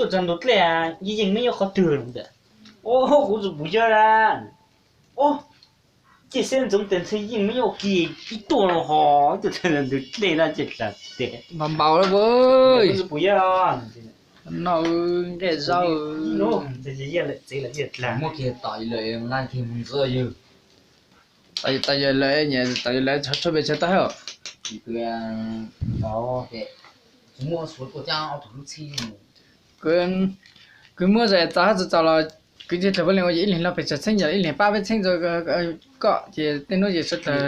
Tuaj txog ntug dlej, yeej yeej me nyuam qhov twg ntawd. Ub, kuv tus puas yog a? Ub, cia xeb ntxoov tes ntxhee yeej me nyuam kis ib tuaj los ho, ib tuaj txog ntug dlej no ces dlag tes. Npau npau lawm. Kuv tus puas yog no, nqaij zaub. Muaj kiag tom lawm, nqa kiag mus ntxuav yawg. Tom yawg lawm, tom yawg lawm tshuav pes tsawg tau hab? Kuv muab zais txaus hab txaus txaus los kuv tig dlawg puav leej ua ib leeg log pes tsawg txheeb, yog ib leeg pab peb txheeb rau koj ces tej hnub ces suav dlawg,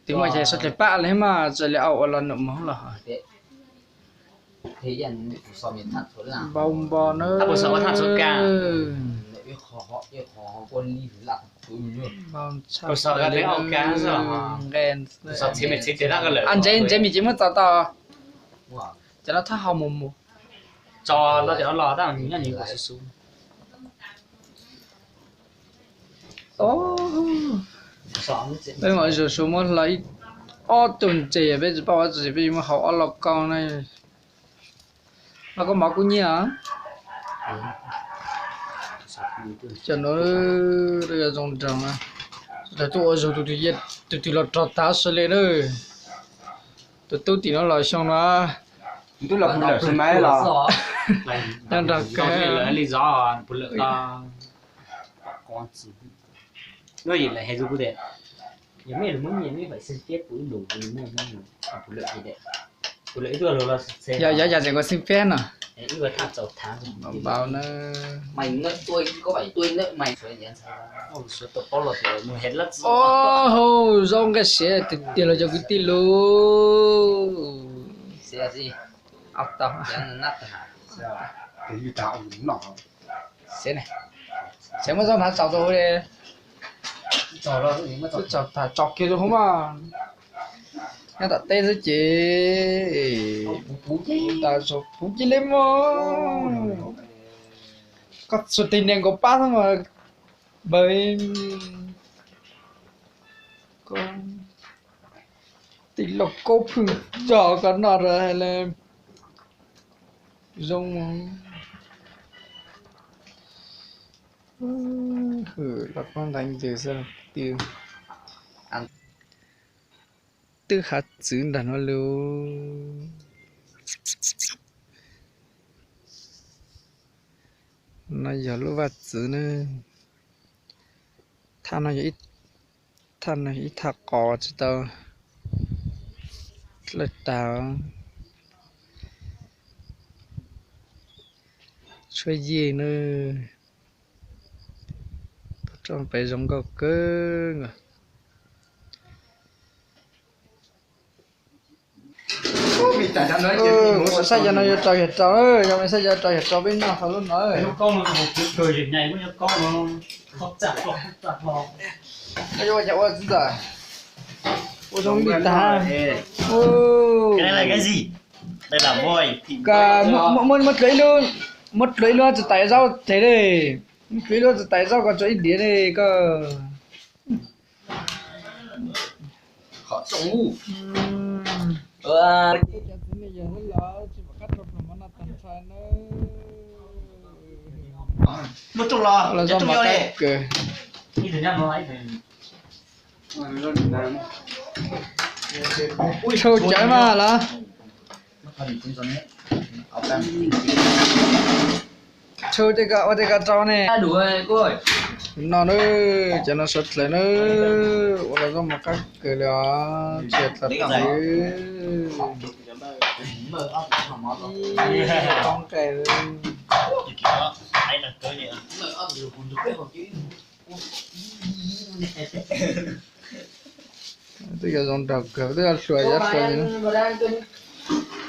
tig muaj ces suav dlawg pab li mas txawm li au ua los num moog los. Npau npau na. Npau ntshai. Ntsev ntsev mis ces muab txaus tau. Cov no thab hau mus mus. Peb mam zuj zus muab hlo ib ob tug ntses, peb tsis paub ua tsi peb yuav muab hau ob lauj kaub na. Lauj kaub mov kuj nyiaj. Cov no zoo nraug na. Tug ua zug tus twg los rog tag sawv li na. Tus tub tim no los xyoo no. Nyob nrog kawg. Yog yog yog tseem ua xeeb peb no. Npau na. Au, zoo nqaij siav tiag tiag los cov kwv tij lug. Xav muab txoj hnav tsaus rau hauv li. Txaus kiag rau hauv mas. Nyob tom teb xwb ces puv cia li mog. Koj tsuas tig nias nkaus pab xwb mas npawg. Tij laug Kaub Phwj tso koj noj rau hais li zoo. Hwm, los koj nqaij ntws xwb. Twb hav txwv ntag no lus. No yog lub vaj txwv na. Thaj no yog ib thaj qos tsis tau dlawb tag. Tshuab yij na. Roj pem zoo nkauj kawg nkaus. Xav xav cov no yuav rau yog rau, yog xav cov rau yog rau peb noj hauv lub no. Ua zoo li tag. Muab dlua ib lub tsis tais zaub tes li. Muab dlua ib lub tsis tais zaub ko tso ib diav li ko. Muaj rooj los, los zoj mov qab kawg. Tshau cawv mas los. Tshau tej ko ua tej ko rau ne. No na, cov no suav dlawg na, ua los zoj mov qab kawg li os, tsis dlawg tau li. Toob qe. Twb yuav zoo nraug kawg, twb yuav hluas yuav hluas li na.